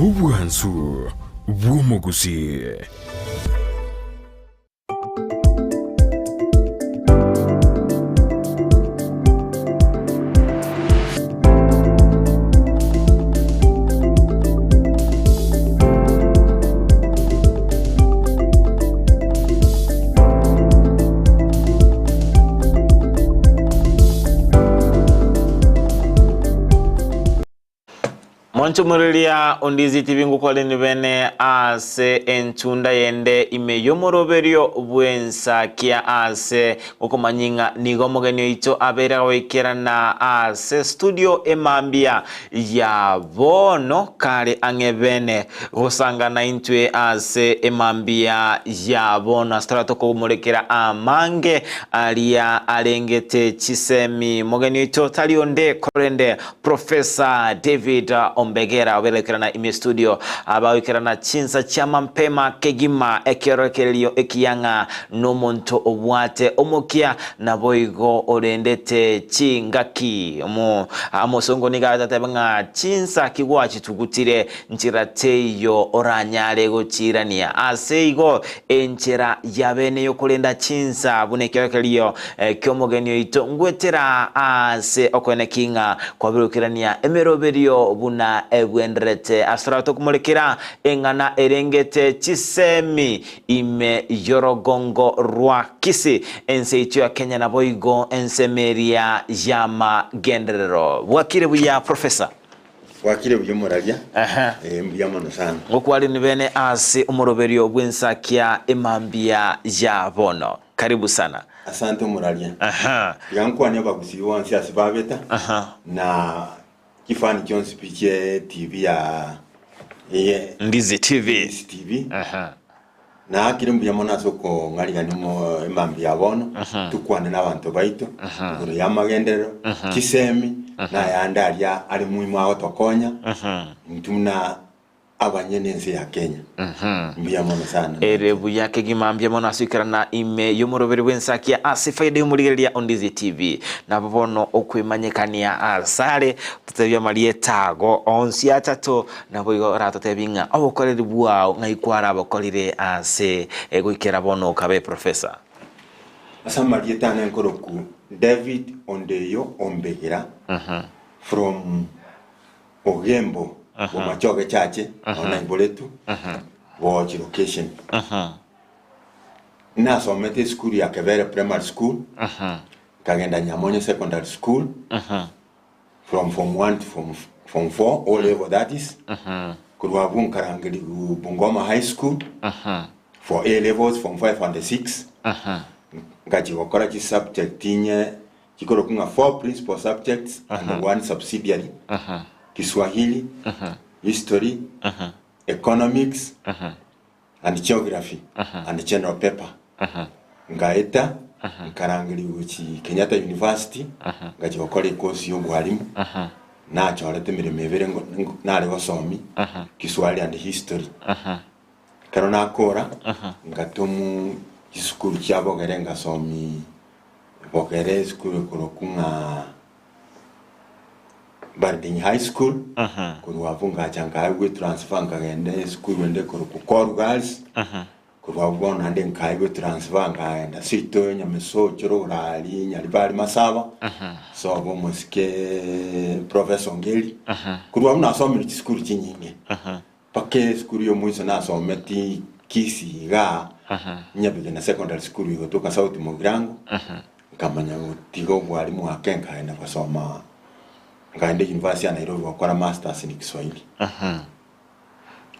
Obwansu bw'omogusii. Monchomoreria ondizi tibingokwareni bene ase enchunda yende ime y'omoroberio bw'ensakia ase gokomanyia ng'a nigo omogeni oito abeire agoikerana ase studio emambia ya bono kare ang'e bene gosangana intwe ase emambia ya bono ase tore tokomorekera amange aria arengete chisemi. Mogeni oito tari onde korende Professor David Ombegera oberekerana ime studio abagoikerana chinsa chia mampema kegima ekeorokererio ekiya ng'a nomonto obwate omokia naboigo orendete chingaki. Omosongo nigo atatebe ng'a chinsa kigwachitugutire nchera teiyo oranyare gochiirania. Ase igo enchera yabene y'okorenda chinsa buna ekeorokererio ki'omogeni oito ngwetera ase okoeneki ng'a kwabirokerania emeroberio buna ebwenderete. Ase toraba tokomorekera eng'ana erengete chisemi ime y'orogongo rwa Kisii, ense yaito ya Kenya naboigo ensemo eria y'amagenderero. Bwakire buya Professor. Bwakire buya omoraria. Ee, mbuya mono sana. Ngokwareni bene ase omoroberio bw'ensakia emambia ya bono. Karibu sana. Asante omoraria. Tiga nkwanie abagusii bonsi ase babeta na chifani chionsi pi chie TV ya eye Ndizi TV. Ndizi TV. Naakire mbuya mono ase okong'arigania omo emambia ya bono, tukwane nabanto baito igoro y'amagenderero, chisemi, na ayande aria are muhimu agotokonya intwe buna abanyene ense ya Kenya. Mbuya mono sana. Ere buya kegima mbuya mono ase goikerana ime y'omoroberi bw'ensakia ase faida y'omorigereria o Ndizi TV. Nabo bono okwemanyekania asare totebie amarieta ago onsi atato Naboigo oratotebie ng'a obokoreri bwao ng'ai kwarabokorire ase goikera bono okabe professor. Ase amarieta ane nkoroku David Ondeyo Ombegera from Ogembo Bomachoge Chache nao naiboretwe Bochi location. Nasomete esukuru ya Kebere Primary School, nkagenda Nyamonyo Secondary School, From form one to form, form four, O level that is. Korwa abwo nkarangerigwa Bungoma High School for A levels form 5 and 6. Ngachia gokora chisubject inye chikorokwa ng'a four principal subjects and one subsidiary. Kiswahili, History, Economics and Geography and General Paper. Ngaeta nkarangerigwa gochia Kenyatta University ngachia gokora ecourse ya obwalimu nachorete emeremo ebere ngo- ngo- nare gosomia Kiswahili and History. Ekero nakora ngatomwa chisukuru chia bogere ngasomia bogere esukuru ekorokwa ng'a Barding High School, korwa abwo ngacha nkaegwa etransfer nkagenda esukuru ende ekorokwa Koru Girls, korwa abwo bono naende nkaegwa etransfer nkagenda Seito, Nyamesocho, Rorari, Nyaribari, Masaba, sobo omosike Professor Ongeri. Korwa abwo nasomire chisukuru chinyinge, mpaka esukuru ya omoiso nasometi Kisii igaa, Nyabigena Secondary School igotoka South Mugirango, Nkamanya gotiga obwalimu ake nkagenda gosoma nkagenda University ya Nairobi gokora masters in Kiswahili.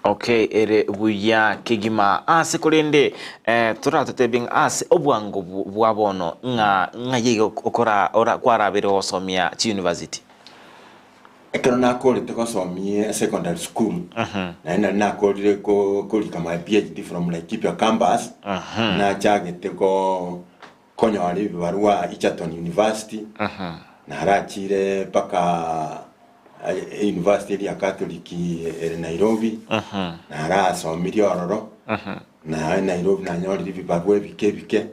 Okay, ere buya kegima ase korende eh, toratotebie ng'a ase obwango bwa bono ng'a ng'ai iga okora ora kwarabire gosomia chiuniversity? Ekero nakorete gosomia secondary school, naende nari nakorire ko korika my PhD from Laikipia campus, nachagete go Konyora ebibarua Egerton University, narachire mpaka University eria ya Catholic ere Nairobi, narasomirie ororo, na Nairobi nanyorire ebibarua ebike ebike,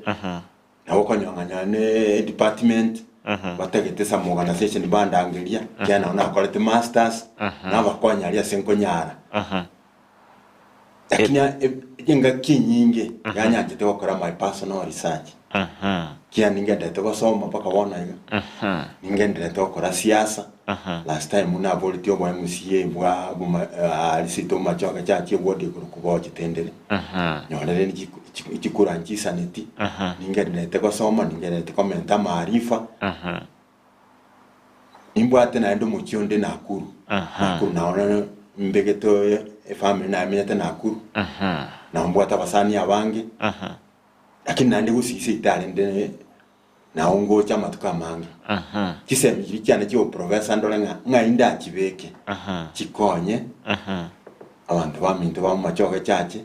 nabo okonyora ng'a nonye ne edepartment. Batagete some organisation bandangeria, ekiagera nabo nakorete masters, nabakonya aria ase nkonyara. Lakini engaki enyinge yanyanchete gokora my personal research. Ekiagera ningenderete gosoma mpaka bono iga, ningenderete gokora siasa, last time naboretie obo MCA bwa boma aria seito Bomachoge church eward ekorokwa Bochitendere, nyorere chikura nchisaneti, ningenderete gosoma, ningenderete komenta amaarifa. Nimbwate naende omochie onde Nakuru. Nakuru nao mbegete efamiri namenyete Nakuru. Nao mbwate abasani abange. Lakini naende gusii seito arende nao ngocha amatuko amange. Chisemi chiria chiane chia oboprofesa ndore ng'a ng'ai ndachibeke chikonye abanto baminto ba Bomachoge Church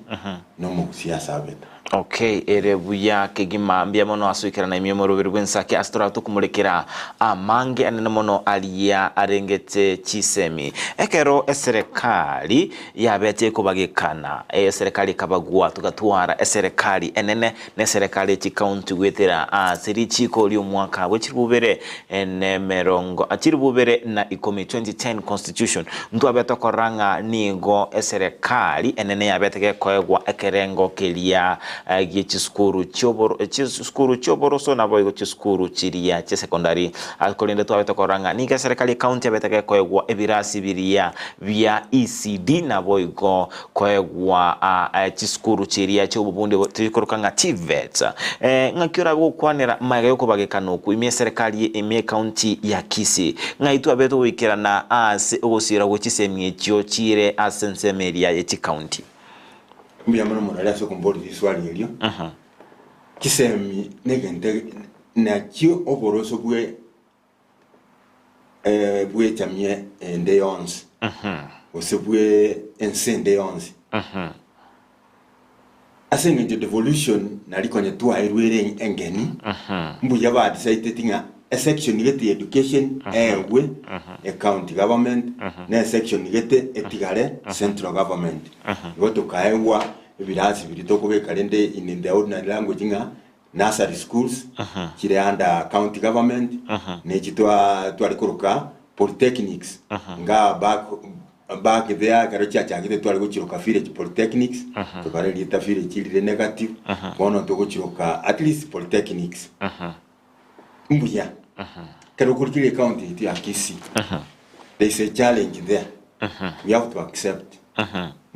na omogusii ase abete. Okay, ere buya kegima. Mbuya mono ase oikerana ime omoroberi bw'ensake ase torabe tokomorekera amange anene mono aria arengete chisemi. Ekero eserekari yabete ekobagekana, eserekari ekabagwa togatwara eserekari enene na eserekari ye chikaunti goetera ase richiko ri'omwaka bwe chirubere nemerongo chirubere na ikomi, 2010 Constitution, ntwabe tokorora ng'a nigo eserekari enene yabete gekoegwa ekerengo keria gie chisukuru chioboro chisukuru chioboroso naboigo chisukuru chiria chi'esekondari. Korende twabe tokorora ng'a nigo eserekari y'ecounty yabete gekoegwa ebirasi biria bia ECD naboigo koegwa chisukuru chiria chi'obobundi chikoroka ng'a TVET. Ng'aki orabe gokwanera magega y'okobagekana okwo ime eserekari ime ecounty ya Kisii? Ng'ai twabete goikerana ase ogosiira gwe chisemi echio chire ase ensemo eria ye chicounty? Mbuya mono morare ase okomboria riswali erio. Chisemi negento nakio oboroso bwe bw'echamia ende yonsi, gose bw'ense ende yonsi. Ase eng'encho devolution nari konya twaerwe ere engeni, mbuya badecideti ng'a esection gete ya education eegwe ecounty government, na esection gete etigare central government. Igo tokaegwa ebirasi biria tokobeka rende in the ordinary language ng'a nursery schools chire under county government ne echi tware koroka polytechnics nga back back there ekero chiachagete tware gochiroka village polytechnics tokara erieta village rire negative bono togochiroka at least polytechnics mbuya ekero okorigereria ecounty yaito ya Kisii there is a challenge there we have to accept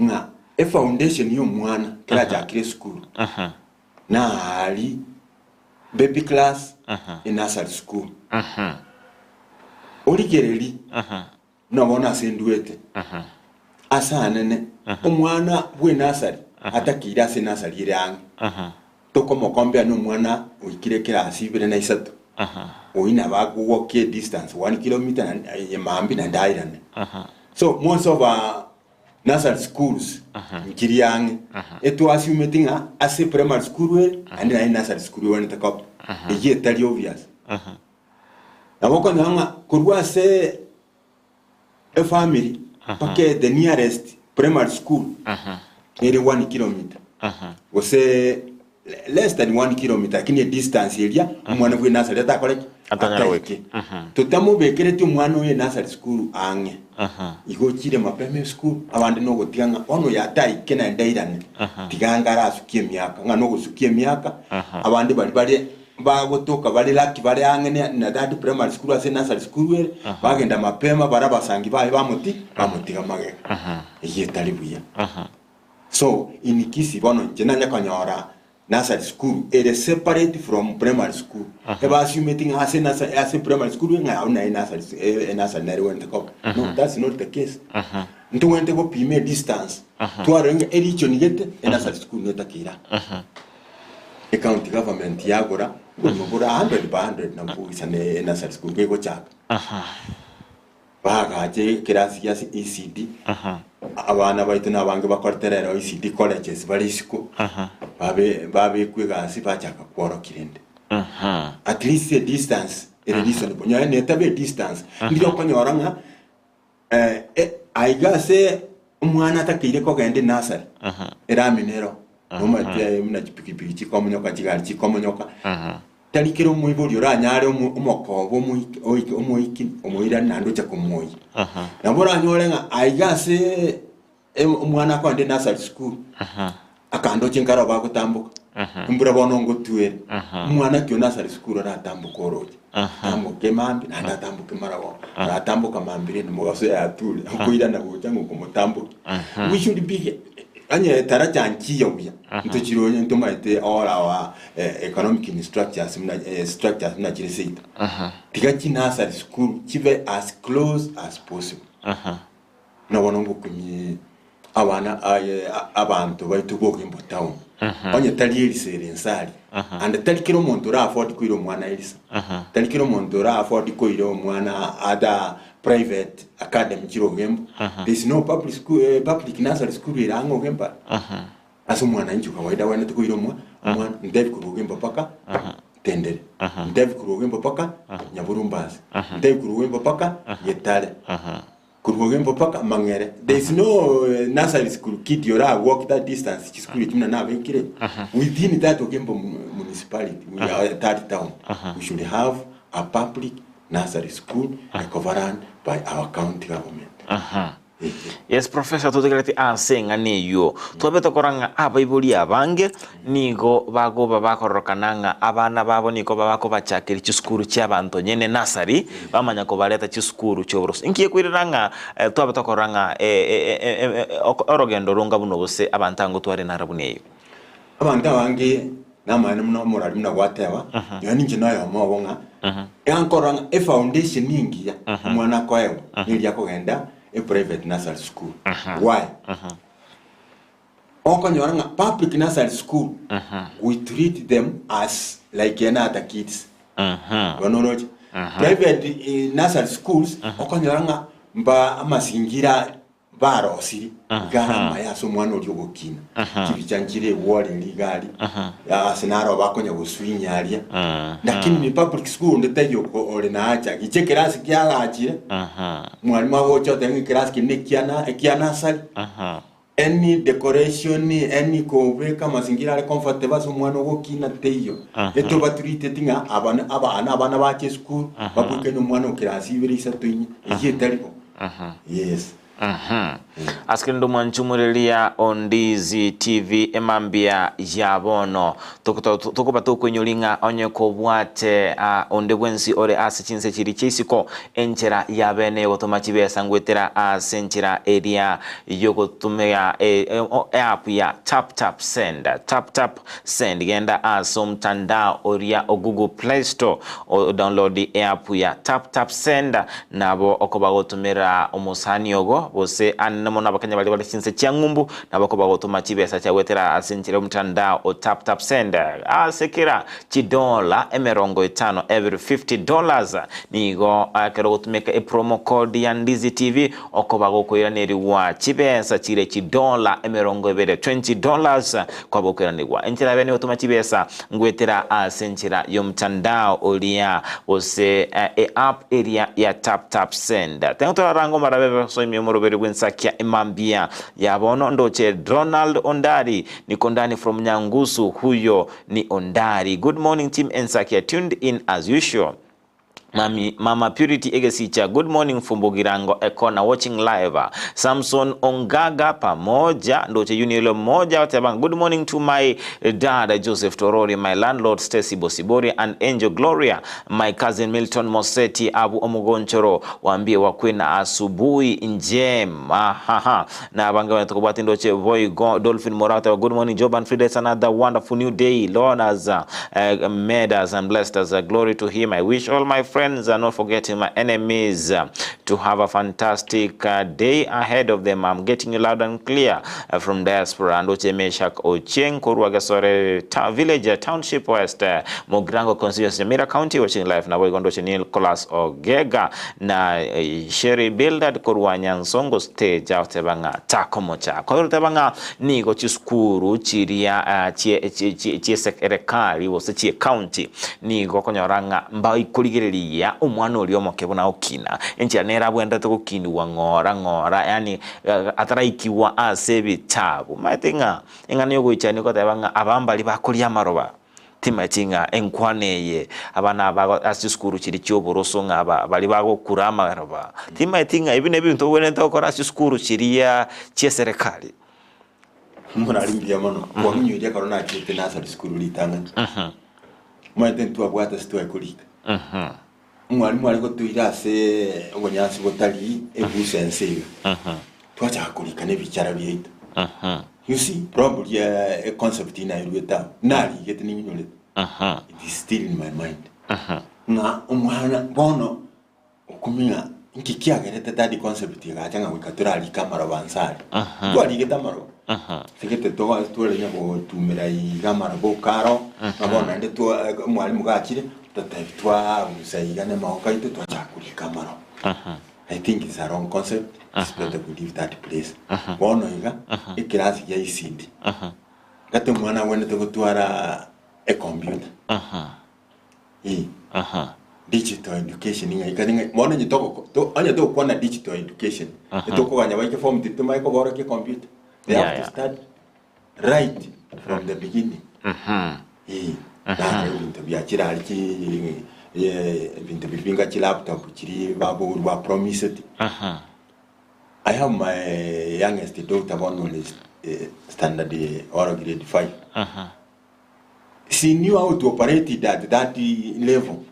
ng'a efoundation ya omwana ekero achakire esukuru Nari baby class e nursery school. Origereri buna bono ase nduete ase anene omwana bwe nursery atakeire ase nursery ere ang'e tokomokombea na omwana oikire ekerasi ibere na isato oyio nabo agowokia edistance one kilometer na mambia naende airane so most of our Nursery schools nchiri ang'e etwasiumeti ng'a ase primary school ere naende naye nursery school egwenerete koba eyio etari obvious. Nabo okonyora ng'a korwa ase efamily mpaka the nearest primary school ere one kilometer gose less than one kilometer lakini edistance eria omwana bwe nursery atakore ki? Atanyare goika. Ataike. Totamobekereti omwana oye nursery school ang'e igo ochire mapema esukuru abande nogotiga ng'a bono oyo ataike naende airane tiga anga arasukie emiaka ng'a nogosukia emiaka abande baria bare bagotoka bare lucky bare ang'e ne na that primary school ase nursery school ere bagenda mapema bare abasangi baye bamoti bamotiga magega eyio etari buya. So in Kisii bono inche nanye konyora nursery school ere separate from primary school. Ebasiumeti ng'a ase nursery ase primary school ng'a abwo naye nursery eh, nursery nere egwenerete koba. No, that's not the case. Ntogwenerete gopima edistance twarora ng'a erichoni gete enursery school netakeire aa. Ecounty government yagora oborimo bore 100 by 100 nabo bogoisana enursery school kegochaka. Baagache ekerasi gia ECD, abana baito nabange bakorete rero ECD colleges bare isiko, babe babekwa egasi bachaka kworokia rende. At least a distance ere reasonable. Nonye netabe edistance, ndire okonyora ng'a eh, eh, aiga ase omwana atakeire kogenda enursery, erami nero, nomanyete buna chipikipiki chikomonyoka, chigari chikomonyoka. Tari kera omoibori oranyare omo- omokoba omoike oike omoiki omoirani naende ocha komoyia. Nabo oranyore ng'a aiga ase em- omwana akoenda enursery school, akandoche nkare obo agotamboka, embura bono ngotwere, omwana ki o nursery school oratamboke oroche, atamboke mambia naende atamboke maragoba, aratamboka mambia rende mogaso yature, okoirana gocha ng'a okomotambokia. We should be onye taracha nchiya buya, ntochiroche ntomaete all our economic structures buna structures buna chire seito. Tiga chinursery school chibe as close as possible. Buna bono ngokumia abana aye abanto baito b'Ogembo town. Onye tari erisa ere inse aria, and tari kera omonto ora afford koira omwana erisa, tari kera omonto ora afford koira omwana other private academy chire Ogembo. There is no public school, public nursery school ere ang'e Ogembo aa. Ase omwananchi o kawaida agwenerete koira omwa omwana ntebi korwa Ogembo mpaka Tendere, ntebi korwa Ogembo mpaka Nyaborumbasi, ntebi korwa Ogembo mpaka Getare, korwa Ogembo mpaka Mang'ere. There is no eh, nursery school kid ora walk that distance chisukuru echi buna nabekire within that Ogembo mu- municipality we are that town we should have a public nursery school ecoverrun by our county government. Yes professor totegereti ase eng'ana eyio. Twabete korora ng'a abaibori abange nigo bagoba bakororokana ng'a abana babo nigo bakobachakeria chisukuru chia abanto nyene nursery bamanya kobareta chisukuru chia oboroso. Inki gekoirera ng'a twabete korora ng'a orogendo ronga buna gose abanto ango tware nara buna eyio? Abanto abange namaene buna omorari buna gwateba, nonya ninche noyomo obo ng'a egankorora ng'a efoundation engiya omwana akoegwa neria akogenda eprivate nursery school. Why? Okonyora ng'a public nursery school we treat them as like any other kids. Bono oroche? Private nursery schools okonyora ng'a mba amasingira Barosirie igare amaya ase omwana oria ogokina, chibicha nchire egwori eria iga aria, ase naro bakonya goswinya aria. Lakini ni public school onde taiyo oko ore naacha, gicha ekerasi kiagachire, mwalimu agocha oteba ng'a ekerasi keri nekia na ekia nursery, any decoration, any kobeka amazingira are comfortable ase omwana ogokina teiyo. Etobatreateti ng'a aba na abana abana bache esukuru, babwekaine omwana o class ibere isato inye, eyio etari bo. Yes. Ase kende omwanchumureria Ondizi TV emambia ya bono tokoba tokoinyori ng'a onye kobwate onde bwensi ore ase chinse chiri chia isiko enchera ya bene yogotoma chibesa ngwetera ase enchera eria yogotumia app ya tap tap send tap tap send genda ase omtandao oria o Google Play Store o download app ya tap tap send Nabo okobagotomera omosani ogo, gose anene mono Abakenya baria bare chinse chia ng'umbu, nabo okobagotoma chibesa chia goetera ase enchera y'omotandao o Tap Tap Send ase kera chidola 50, every $50. Nigo ekero ogotumeka epromo code ya Ndizi TV okoba gokoiranerigwa chibesa chire chidola 20, $20, kwaba gokoiranerigwa. Enchera yabe nigotoma chibesa ngoetera ase enchera y'omotandao oria gose eapp eria ya Tap Tap Send. Tengo torarange omarabe besoimia omoroberi bw'ensakia emambia ya bono ndoche Ronald Ondari niko ndani from Nyangusu huyo ni Ondari. Good morning team Ensakia tuned in as usual. Mami, Mama Purity Egesicha, good morning from Bogirango Ekona watching live. Samson Ongaga pamoja ndoche Unielo moja watebanga good morning to my dad Joseph Torori, my landlord Stacy Bosibori and Angel Gloria, my cousin Milton Moseti Abu Omugonchoro, waambie wakwe na asubuhi njema. Haha. Na abange bane tokobwati ndoche Boygo Dolphin Morata, good morning Job and Frida, it's another wonderful new day. Lord has made us and blessed us. Glory to him. I wish all my friends and not forgetting my enemies to have a fantastic day ahead of them. I'm getting you loud and clear from diaspora. Ndoche Meshak Ochieng korwa Gesore ta village township west Mogrango constituency Nyamira County watching live. Na boigo ndoche Nicholas Ogega na Sherry Bildad korwa Nyansongo stage agoteba ng'a takomocha. Kogoteba ng'a nigo chisukuru chiria chieserekari gose chie county nigo okonyora ng'a mbaikorigereria omwana oria omoke buna okina. Enchera nere abwenerete gokinigwa ng'ora ng'ora yaani ataraikigwa ase ebitabu. Omanyete ng'a eng'ana yogoichania egoteba ng'a aba mbaria bakoria amaroba. Timaeti ng'a enkwana eye abana aba ase chisukuru chiria chi'oboroso ng'a aba baria bagokura amaroba, timaeti ng'a ebi nebinto obwenerete gokora ase chisukuru chiria chi'eserekari. Morari mbuya mono, kwang'inyoirie ekero nachiete nursery school ritang'ani. Omanyete ntwabwate ase tware korika. Omwalimu are gotoira ase obonyansi botari ebusa ense iga. Twachaka korika na ebichara biaito. You see, probably eh, econcept eye nairwete amo, narigete ninyorete. It is still in my mind. Ng'a omwana bono okumia nki kiagerete that concept egacha ng'a goika torarike amaroba nse aria. Twarigete amaroba. Segete toga twarenya gotumera iga amaroba okaro, ng'a bono naende twa omwalimu gachire, totebi twarusa iga na amagoko aito twachaka korika amaroba. I think it's a wrong concept, it's better we leave that place. Bono iga, ekerasi gia ECD, gati omwana agwenerete gotwara ecomputer. Eh, digital education ng'a ikare ng'a bono onye togoko to onye togokwana digital education, etokoganya baike form three tomanye koborokia ecomputer. They Yeah, have to yeah. start right from the beginning. Eh, naro ebinto bia chirari chi eh, ebinto biria binga chilaptop chiria baboru ba promised. I have my youngest daughter bono ore eh, standard or grade 5. She knew how to operate it at that level.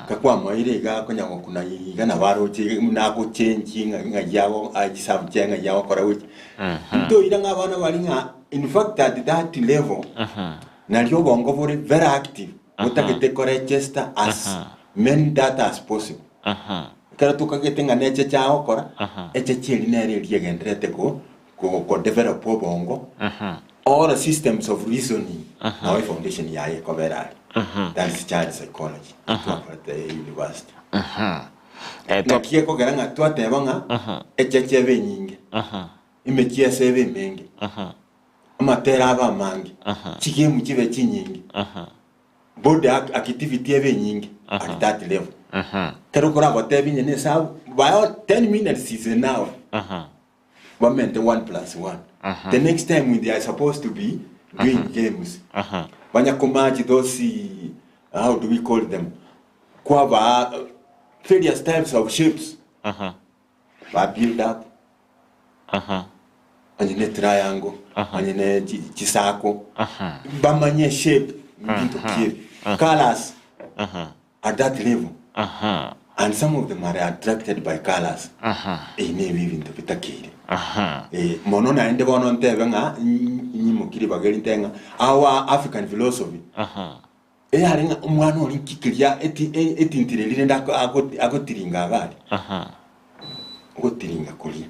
Kakwamoeire iga akonya gokuna iga nabo aroche buna agochengi ng'a ng'ai ago achisabu chiaye ng'ai agokora gochi. Ntoira ng'a abana baria ng'a in fact at that level nario obongo bore very active botagete koregister as many data as possible. Ekero tokagete ng'a necheche agokora, echeche eria nere eria egendererete ko ko kodevelop obongo all systems of reasoning nao efoundation yaye ekobera aria. That is child psychology twakorete university. Eh, twa- Naki gekogera ng'a twateba ng'a echeche ebe enyinge, emechiesa ebe emenge, amatera abe amange, chigame chibe chinyinge, body ac- activity ebe enyinge at that level. Ekero okoragotebi onye na esabu by all 10 minutes is an hour. Bamente one plus one. The next time when they are supposed to be doing games, banya komatch those, how do we call them, kwabaa various types of shapes, ba build up, onye ne triangle, onye ne chisako, bamanye shape, binto ki ebi, colours at that level and some of them are attracted by colours ebi nebi ebinto bitakeire Eh, mono naende bono ntebe ng'a nyimoki ribaga eri ntebe ng'a our African philosophy eyare ng'a omwana oria nki keria eti etintire eria rende ako- ako- agotiringa iga aria ogotiringa koria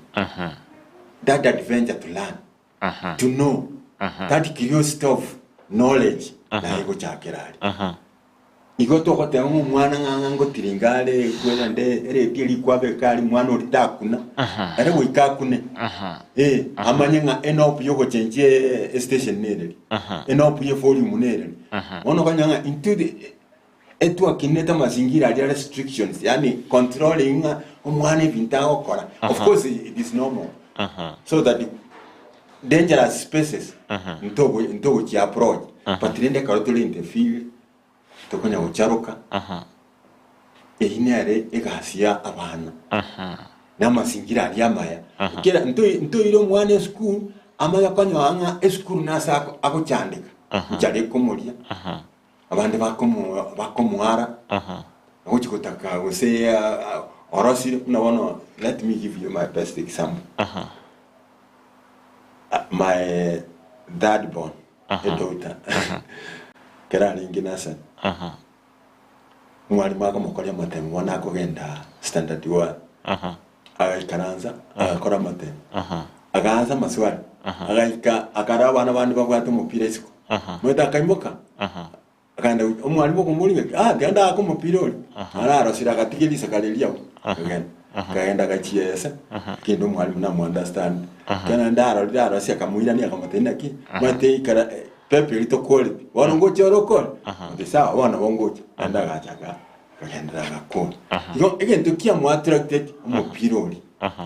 that adventure to learn to know that curiosity of knowledge naye egochakera aria. Igo togoteba ng'a omwana ng'a ng'a ngotiringa are kwerende ereti eria kwabeka aria mwana oria takuna, ere goika akune. Eh, amanye ng'a enob ya ogochenchia estation nereri, enob ya evolume nereri. Bono okonyora ng'a intwe the etwakinete amazingira aria restrictions yaani controlling ng'a omwana ebinto agokora, of course it is normal so that dangerous spaces ntogo ntogochi approach but rende ekero tore in the field tokonya gocharoka eyio nere egasi ya abana na amazingira aria amaya kera ntoi ntoire omwana esukuru amanye konyora ng'a esukuru nase ako agochandeka enchara ekomoria. Abande bakomo bakomoara, ogochia gotaka gose orosire buna bono let me give you my best example. My third born a daughter ekero arenge nursery, omwalimu akomokoria amatemo bono akogenda standard one, agaikaransa agakora amatemo, agaansa amaswali, agaika akarora abana bande babwate omopira isiko. Omanyete akaimoka, akagenda gochia omwalimu okomoboria ng'a ah genda aake omopira oria, ararosire agatiga erisaka riria abwo, akagenda. Akagenda agachiesa, kende omwalimu namo understand. Ekero naende arorire arosia akamoirania akamotebia naki, omanyete ikara pepe eria tokoreti, bono ngocha ore okore? Ati sawa bono nabo ngocha, naende agacha aka akagenderera agakora. Igo egento kiamoattracted omopira oria,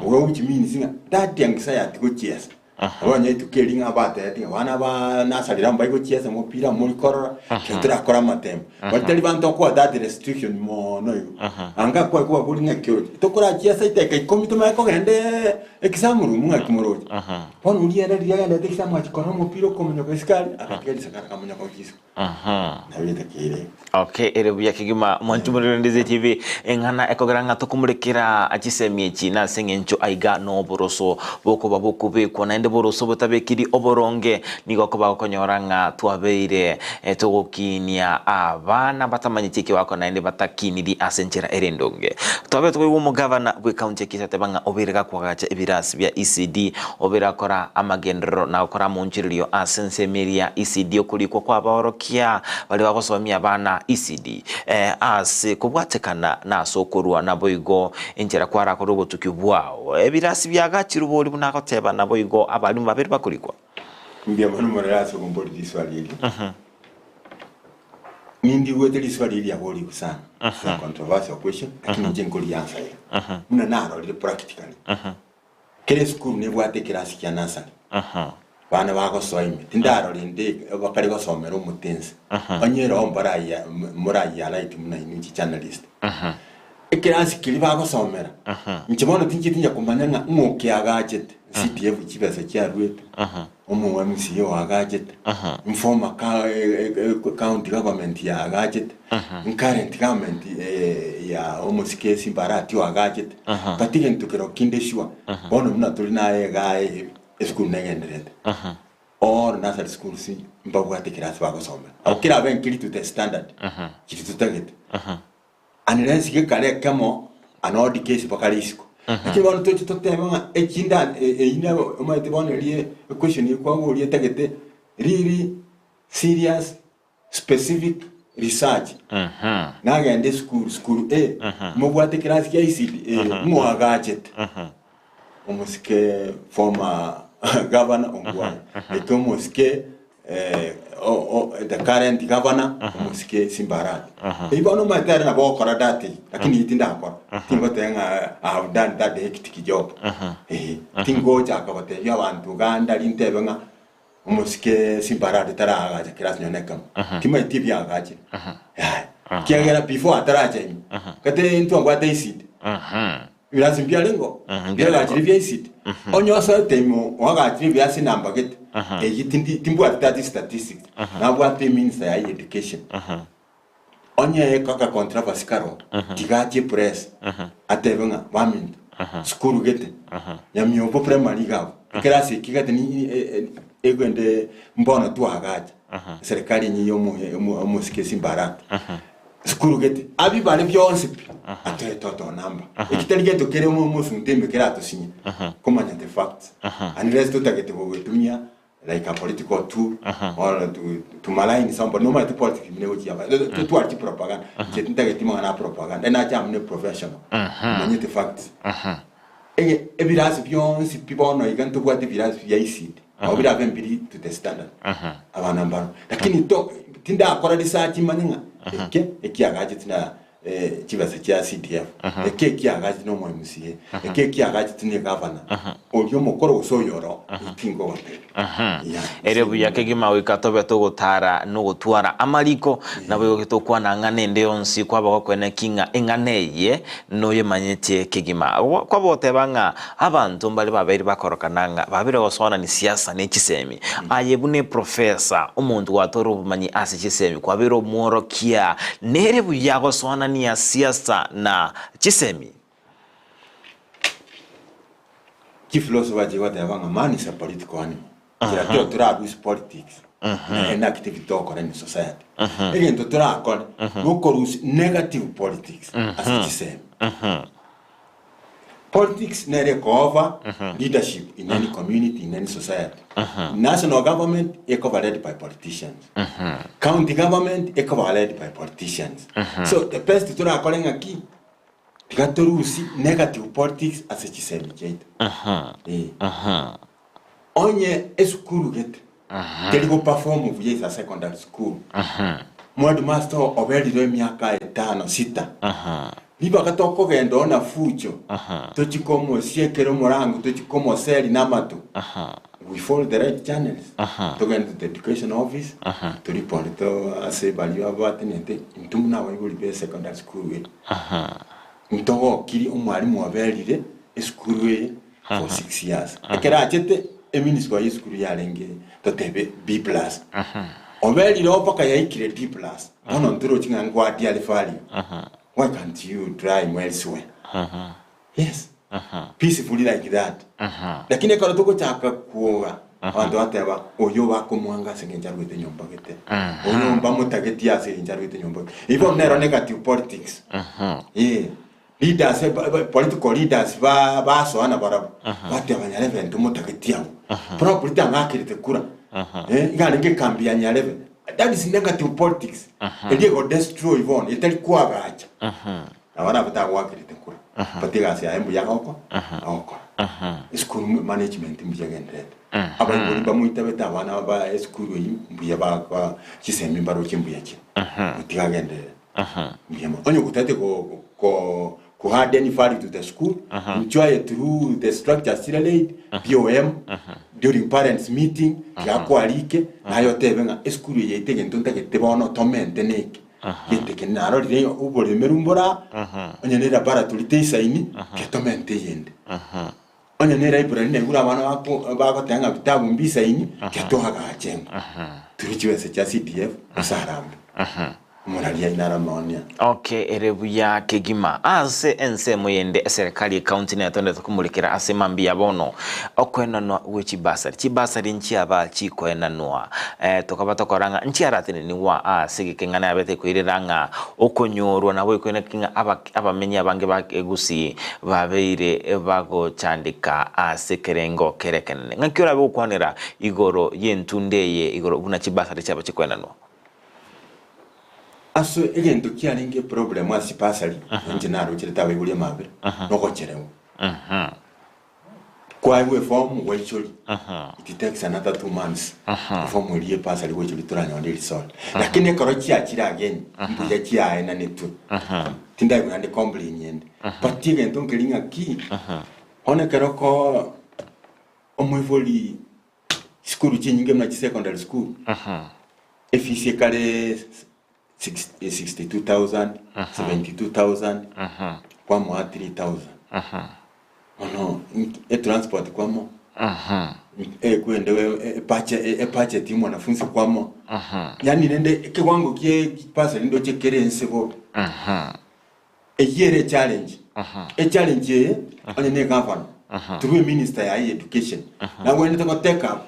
ogo which means ng'a that anxiety gochiesa. Nabo onye rituko eri ng'a batebeti ng'a abana ba nursery ramo baigochiesa omopira mori korora, ekero torakore amatemo. Baria tari banto okoa that restriction mono igo. Anga kware kobaboria ng'aki oroche, tokorachiesa edageka ikomi tomanye kogenda exam room ng'aki moroche. Bono oria ere riria agendete exam achia korora omopira okomonyoka isiko aria, agatiga risakara akamonyoka gochia isiko. Nabo etakeire. Okay, ere buya kegima mwanchi morero Ndizi TV eng'ana ekogera ng'a tokomurekera chisemi echi nase eng'encho aiga noboroso bokoba bokobekwa naende boroso botabekiri oboronge nigo okoba gokonyora ng'a twabeire eh, togokinia abana batamanyeti eki bagokora naende batakiniri ase enchera ere endonge. Twabeire tokoigwa omogavana bw'ekaunti ya Kisii ateba ng'a obeire gakoagacha ebirasi bia ECD Obeire akora amagenderero na gokora amoonchorerio ase ensemo eria ECD okorikwa kw'abaorokia baria bagosomia abana ECD ase kobwatekana na ase okorua naboigo enchera kwarakore obotuki bwao. Ebirasi biagachirwe bori buna agoteba naboigo abalimu babere bakorikwa. Mbuya mono morere ase okomboria riswali erio. Nindigwete riswali eri riaborigwe sana. It's a controversial question, lakini inche nkoriansa iga. Buna narorire practically. Kera esukuru nebwate ekerasi kia nursery, abana bagosoa ime, tindarora ende bakare gosomera omotense, onye ere oo mbarayia morayia-light buna inwe chijournalist. Ekerasi keria bagosomera, inche bono tinchieti onye komanya ng'a ng'o okeagachete, CDF chibesa chiaruete, omo MCA oagachete, informer ka county government yaagachete, current government ya omosike Simba Arati oagachete, but egento kero kinde sure, bono buna tore naye igaa esukuru negendererete, all nursery schools mbabwate ekerasi bagosomera, abwo kerabe nkeri to the standard chiri totagete. Unless gekare ekemo an odd case bakare isiko. Lakini bono toche totebe ng'a echinda eyio nabo omanyete bono eria equestion eye kwaboria etagete really serious specific research. Nagenda esukuru, sukuru A, mobwate ekerasi kia ECD? Eh, mwagachete. Omosike former governor Ongwae, eke omosike eh, o, o, the current governor omosike Simba Arati. Eyio bono omanyete ere nabo ogokora that eyio, lakini inche tindakora. Tingoteba ng'a I have done that hectic job. Eeh, tingochaka gotebia abanto iga ndari ntebe ng'a omosike Simba Arati taraagacha kerasi nonya na ekemo. Timanyeti ebiagachire. Yaya. Ekiagera before ataracha ime, gete intwabwate ECD. Ebirasi mbiarengo, biagachire bia ECD. Onye osoete ime oagachire ebirasi namba gete, eyio tindi timbwati that statistics, nabwate eminister ya education. Onye eka controversy karo, tiga achie press, atebe ng'a baminto, sukuru gete, Nyamiobo primary iga abwo, ekerasi eki gete ni egende mbono twagacha, eserikari enyia ya omo omosike Simba Arati. Sukuru gete, abibare bionsi pi, atoe toto number. Eki tari gento kere omo omosunte ime keratosinye komanya the facts. Unless totagete gogetumia like a political tool or to, to malign somebody. Nomanyete politics ime negochia aba. Totware chipropaganda. Inche tintageti mang'ana a propaganda. Nache amo ne professional. Omanyete facts. Ege ebirasi bionsi pi bono iga ntobwate ebirasi bia ECD. Nabo birabe mbiri to the standard. Abana mbaro. Lakini to tindakora research manye ng'a eke ekiagachete na eh, chibesa chia CDF. Eke ekiagachete na omo MCA. Eke ekiagachete na egavana. Oria omokoro gose oyoro tingogotebia. Yeah. Ere buya kegima goika tobe togotara nogotwara amariko, naboigo tokwana ng'ana ende yonsi kwaba gokweneki ng'a eng'ana eye noyemanyetie kegima. Kwaba goteba ng'a abanto mbare babeire bakorokana ng'a babeire gosoanani siasa ne chisemi. Aye buna eprofesa, omonto gwatwarire obomanyi ase chisemi, kwabeire omworokia, nere buya gosoanania siasa na chisemi. Chifilosofa chigoteba ng'a man is a political animal. Kera kero tora abuse politics na any activity togokora in society. Egento torakore nokorusia negative politics ase chisemi. Politics nere ekoova leadership in any community, in any society. National government ekoba led by politicians. County government ekoba led by politicians. So the best torakore ng'aki? Tiga torusie negative politics ase chisemi chiaito. Eh. Onye esukuru gete teri go perform buya is a secondary school. Mwadimaster oberire emiaka etano sita. Ribaga tokogenda oo na fujo tochi komosiekera omorango tochi komoseri namato. We follow the right channels. Togende to the education office, toriport to ase baria batenente intwe buna abaibori be secondary school eye. Ntogokiri omwalimu oberire esukuru eye for 6 years. Ekero achete eministry ye esukuru yarenge totebe B plus. Oberire oo mpaka yaikire D plus. Bono ntorochi ng'a nkwatia are value. Why can't you try elsewhere? Yes. Peacefully like that. Lakini ekero togochaka kwoga, abanto bateba, oyo bakomwanga ase eng'encho arwete nyomba gete. Oyo mbamotageti ase eng'encho arwete nyomba gete. Igo nero negative politics. Eh. Leaders, eh, ba- ba- political leaders ba basoa na barabwo. Bateba Nyarebe ntomotageti abwo. Probably tang'akerete kura. Eh, iga arenge ekambi ya Nyarebe. That is negative politics. Eria ego destroy bono, etari koagacha. Nabo arabe tagoakerete kura, but egasi yaye mbuya agoko agokora. Esukuru management mbuya egendererete. Abaibori mbamoitabete abana ba esukuru eyio mbuya ba ba chisemi mbaroche mbuya chire. Gotiga agenderere. Mbuya mono. Onye gotagete go go ko add any value to the school, enjoy through the structures chire laid, BOM, during parents meeting, tiga kwarike, naye otebe ng'a esukuru eye yaito egento ntagete bono tomente neke. Gento eke narorire oboremeru mbora, onye ne laboratory teisaini, ketomente eyende. Onye ne library naigure abana bako bagoteba ng'a vitabu mbisaini, ketoagache ng'a turi chibesa chia CDF gose harambee. Omoraria inaramonia. Okay, ere buya kegima. Ase ensemo yende eserekari ekaunti netondete komorekera ase mambia ya bono okoenanwa gwe chibasari. Chibasari nchiaba chikoenanwa eh, tokaba tokora ng'a nchiaratenenigwa ase egekeng'ana yabete koirera ng'a okonyorwa nabo ekoineki ng'a aba abamenyi abange ba Gusii babeire bagochandeka ase ekerengo kere ekenene. Ng'aki orabe gokwanera igoro y'entunda eye igoro buna chibasari chiaba chikoenanwa? Ase egento kiarenge eproblem ase chibasari, inche narocherete abaibori amabera, nogocherewa. Kwaegwa eform gwaichoria, it takes another 2 months eform eria y'ebasari goichoria toranyore eresult. Lakini ekero chiachire again, mbuya chiaenanetwe, tindaigwa naende complain ende. But egento nkeri ng'aki, bono ekero ko omoibori Chisukuru chinyinge buna chisecondary school, efees ekare 62,000, 72,000, kwamoa 3,000. Bono etransport kwamoa, ekwende ebudget ya omwanafunzi kwamoa, yaani rende ekewango kie bursary ndoche kere inse bobe. Eyio ere echallenge. Echallenge eye onye ne egavana through eminister yaye ya education nagwenerete go take up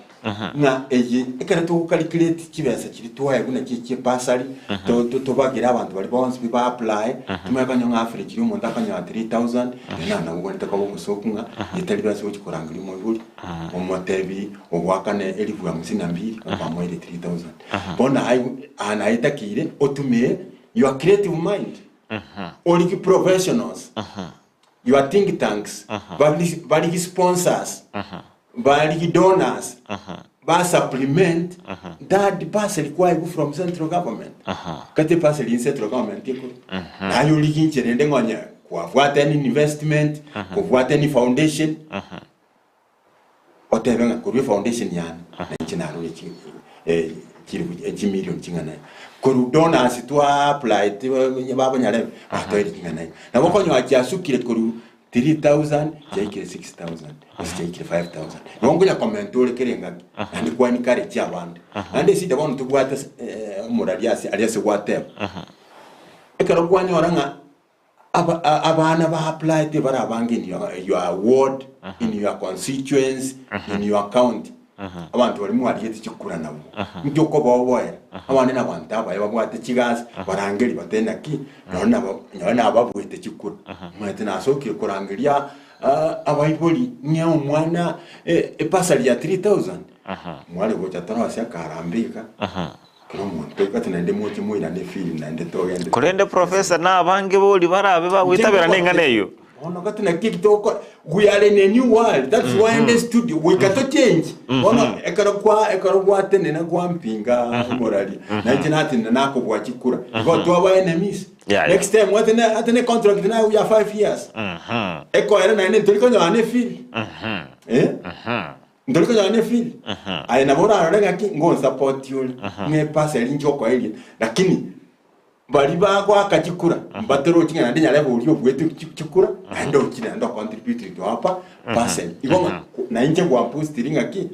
ng'a eye ekero togo calculate chibesa chiria twaegwa nachi echie bursary to- to- tobagere abanto baria bonsi pi ba apply tomanye konya ng'a average riria omonto akonyora 3000 ere naro nabo ogwenerete koba omosoku ng'a etari besa ogochi korangeria omoibori omotebi ogoakana elifu hamsini na mbili okwamoeire 3000. Bono aye aa naye etakeire otumie your creative mind. Origi professionals, your think tanks, barigi sponsors, barigi donors, ba supplement that bursary kwaigwa from central government. Kati bursary in central government ekoro. Naye origi inche rende ng'onye kwabwate any investment, kobwate any foundation, Otebe ng'a korwa efoundation yane na inche narure chilifu chimilion ching'ana iga. Korwa donors twa apply babonyarebe batoeire ching'ana iga. Nabo okonyora chiasukire korwa 3000 chiaikire 6000 gose chiaikire 5000. Nabo nkonya komenta ore kera engaki naende kwa encourage abande. Naende esida bono tobwate ase omorari ase aria ase gwateba, ekero kwanyora ng'a Abana ba apply tibari abange in your ward, in your constituency, in your county. Abanto baria mwarigetie chikura nabwo. Inki okobaoboera? Abande nabanto abaye babwate chigasi, barangerie batebe naki, nonye nabo nonye nababuete chikura. Omanyete nasokire korangeria abaibori ng'e omwana ebasari ya 3000, mware gocha torosie akarambe iga. Kera omonto gati naende moche moirane efili naende togende. Korende professor na abange bori barabe bagoitabera neng'ana eyio. Bono gati naki eki togokora we are in a new world that's why ende studio goika to change bono ekero kwa ekero gwatenena gwampinga omorari na inche natenena nakobua chikura igo twaba enemies next time atene atene contract naye ya 5 years ekoera naende ntori konyora na efili eh. Ntori konyora ne field. Aye nabo orarore ng'aki ngonsupport ore, ng'a epasa eria inche okoeria, lakini baria bagoaka chikura mbatorochi ng'a naende nyarebe oria obuete chikura naende ochire naende ocontributire to our person. Igo ng'a na inche gwaboostiri ng'aki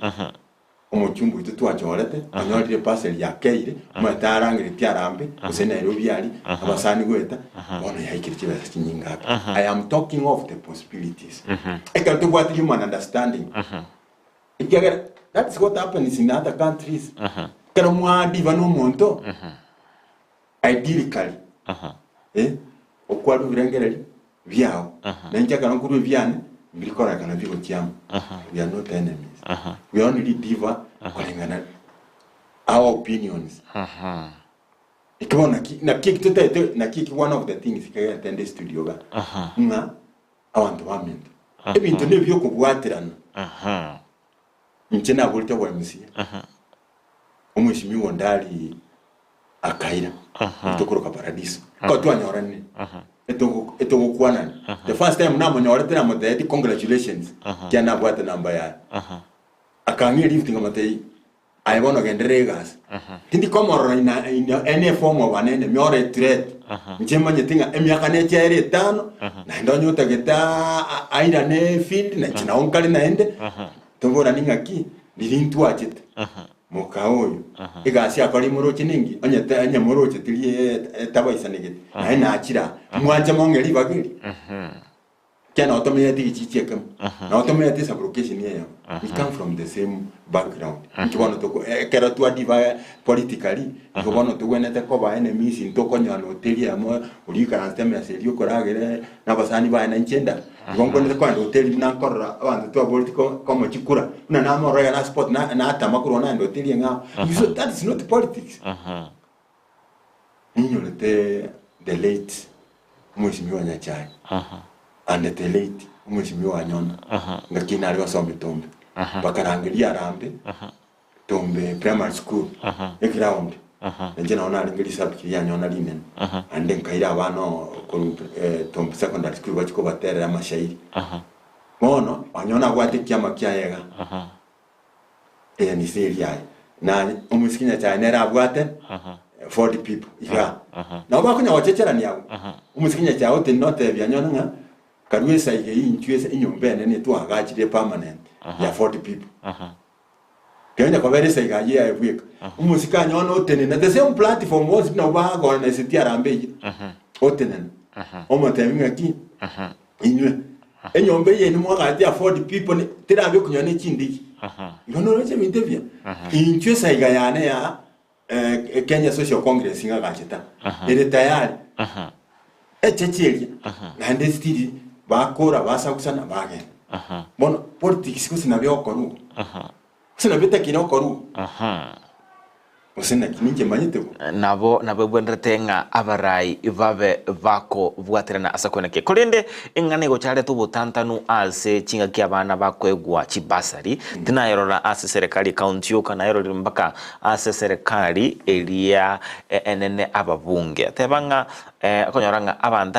omochumba oito twachorete onyorire parcel yakeire omanyete arangeretie arambe gose Nairobi aria abasani goeta bono yaikire chibesa chinyinge ake. I am talking of the possibilities. Ekero tobwate human understanding ekiagera that is what happens in other countries. Ekero mwadiva na omonto ideally eh, okwarwa ebirengererio biao, na inche ekero nkorwa ebiane, mbiri kororekana bigochia amo. We are not enemies. We only differ koreng'ana our opinions. Eki bono naki naki eki totaete naki eki one of the things kegerete nde studio iga, ng'a abanto baminto, ebinto nebiokobwaterana. Inche naborete obo MCA, omweshimiwa onde aria akaira tokoroka paradiso ko twanyoranire etogo etogokwanani the first time namonyorete namotebetie congratulations kiagera nabwate namba yaye akang'a elift nkamotebia aye bono genderera egasi tindi komorora in a in any form of an enemy or a threat inche manyete ng'a emiaka neche ere etano naende onye otagete airane efield na inche nabo nkare naende toborani ng'aki riria ntwachete. Moka oyo, egasi akora imoroche ninki? Onye te onye moroche teri etabaisanegete, naye nachire aa, mwanche mong'e ribaga eri? Ekiagera nabo tomenyete egechichi ekemo, nabo tomenyete esublocation eyemo, we come from the same background. Inki bono toko ekero twadiva politically, igo bono togwenerete koba enemies ntokonyora na hoteli eyemo, oria oikaransete emesa eria okoragera na abasani baye na inche nda. Igo nkwenerete kogenda hoteli buna nkorora abanto twaboreti ko- komo chikura, buna namorora iga na support na natama korwa naende hoteli eng'ao. So that is not politics. Ninyorete the late omweshimiwa Nyachae and the late omweshimiwa Wanyonyi ngaki nare gosoma Tombe, bakarangeria Harambee Tombe primary school eground inche nabo narenge risabu riria rianyona rinene naende nkaira abana korwa Tombe secondary school bachie kobaterera amashairi. Bono onye nabwate ekiama kiaye iga eanisa eria aye na omosike Nyasaye nere abwate 40 people igaa. Nabo bakonya gochecherania abwo omosike Nyasaye otenene otebia nyona ng'a karue esaiga eyio inchwe ase enyomba enene twagachire permanent ya 40 people. Kenya kobera esaiga ayio yaye bweka. Omosike anyone otenena the same platform bonsi nabo bagorana eseti arambe eyio. Otenena. Omotebi ng'aki inywe enyomba eye inwe mwagachete ya 40 people ne- terabe okonyora ne chindigi. Igo noroche ebinto ebiya. Inchwe esaiga yane ya eh, Kenya Social Congress ng'agachete aa. Ere tayari. Echeche eria naende still bakora basagusana bagenda. Bono politics gose nabio okorwa igo, gose nabio etakire okorwa igo, gose naki ninche manyete bo. Nabo nabegwenerete ng'a abarai babe bakobwaterana ase okweneki. Korende eng'ana egocharete obotantanu ase chingaki abana bakoegwa chibasari, tinayerora ase serekari ekaunti yoka, nayerorire mpaka ase serekari eria enene ababunge. Teba ng'a okonyora ng'a abanto.